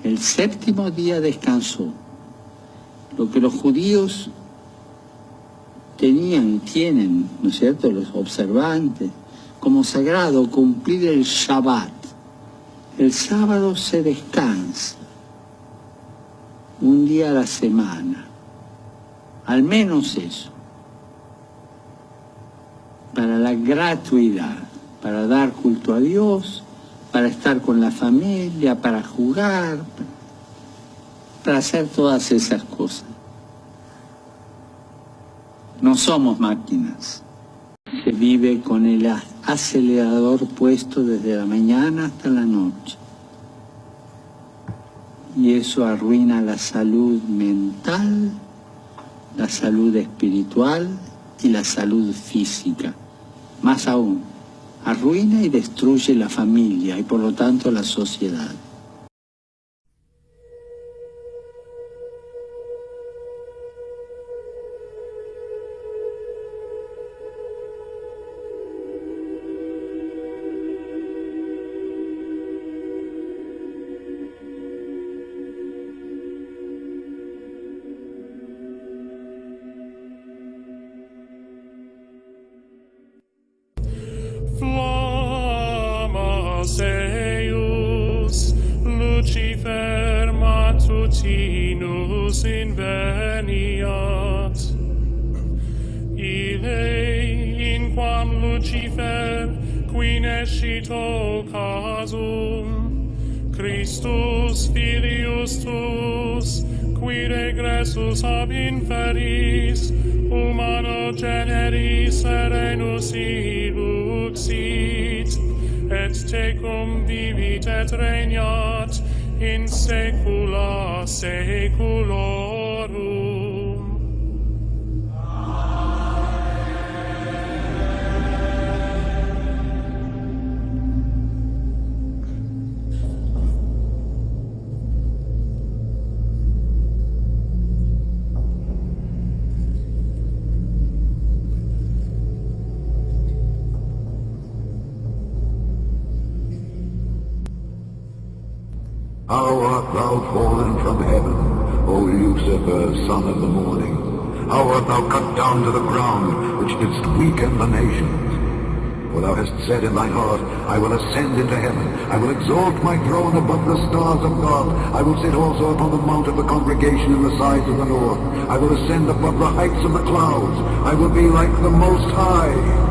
El séptimo día descansó. Lo que los judíos tenían, tienen, ¿no es cierto?, los observantes, como sagrado cumplir el Shabbat. El sábado se descansa, un día a la semana, al menos eso, para la gratuidad, para dar culto a Dios, para estar con la familia, para jugar, para hacer todas esas cosas. No somos máquinas. Se vive con el acelerador puesto desde la mañana hasta la noche. Y eso arruina la salud mental, la salud espiritual y la salud física. Más aún, arruina y destruye la familia y por lo tanto la sociedad. Flammas eius Lucifer matutinus inveniat. Ille inquam Lucifer, qui nescit occasum, Christus filius tuus, qui regressus ab inferis, humano generis serenus illuxit, et tecum vivit et regnat in saecula saeculorum. How art thou fallen from heaven, O Lucifer, son of the morning? How art thou cut down to the ground, which didst weaken the nations? For thou hast said in thine heart, I will ascend into heaven. I will exalt my throne above the stars of God. I will sit also upon the mount of the congregation in the sides of the north. I will ascend above the heights of the clouds. I will be like the Most High.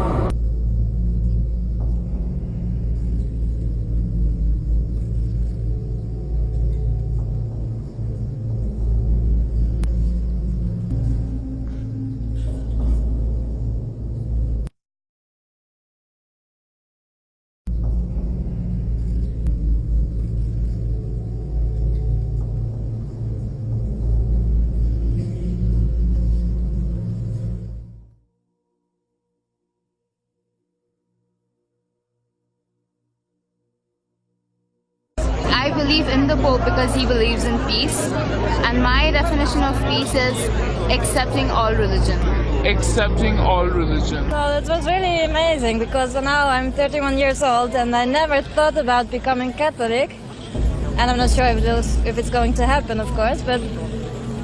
I believe in the Pope because he believes in peace. And my definition of peace is accepting all religion. Accepting all religion. Well, it was really amazing because now I'm 31 years old and I never thought about becoming Catholic. And I'm not sure if, it if it's going to happen, of course, but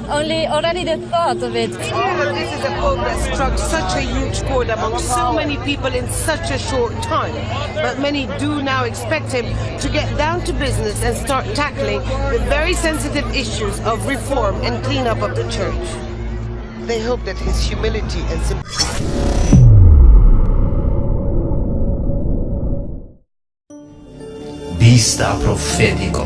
only already the thought of it. This is a pope that struck such a huge chord among so many people in such a short time. But many do now expect him to get down to business and start tackling the very sensitive issues of reform and cleanup of the church. They hope that his humility and simplicity Bista Profétiko.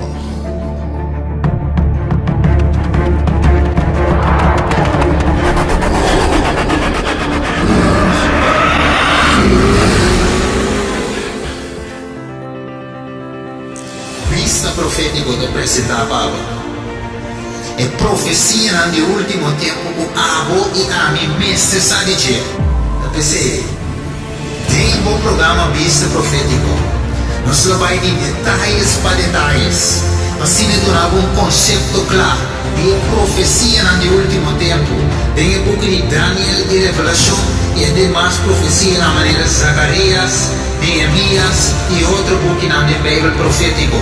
Bista Profétiko ta presentá pa bo e profesianan di último tempu ku abo i ami mester sa di dje. Ta p'esei, Den bo programa Bista Profétiko, nos lo bai di detayes pa detayes pa asina duna bo un konsepto kla di e profesianan di último tempu den e buki di Daniel i Revelashon i e demas profesianan manera Zakarías, Nehemías i otro bukinan den Beibel profétiko.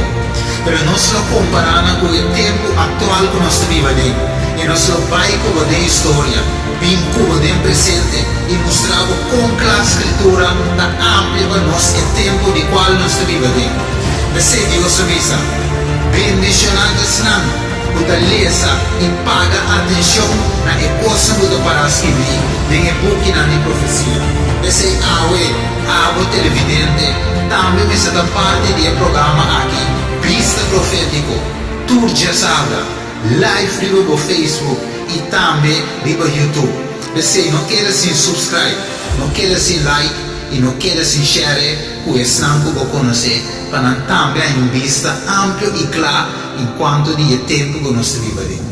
Pero nos lo kompará nan ku e tempu aktual ku nos ta biba aden. I nos lo bai ku bo den historia, bin ku bo den presente i mustra bo kon kla Skritura ta amplia pa nos e tempu di kual nos ta biba aden. P'esei Dios a bisa, Bendishoná ta esnan ku ta lesa i paga atenshon na e kosnan ku ta pará skibí den e bukinan di profesia. P'esei awe, abo televidente tambe mester ta parti di e programa aki, Bista Profétiko, tur djasabra, live riba bo Facebook i tambe riba YouTube. P'esei no keda sin subscribe, no keda sin like i no keda sin share ku esnan ku bo konosé pa nan tambe haña un bista amplio i kla en kuanto di e tempu ku nos ta biba den.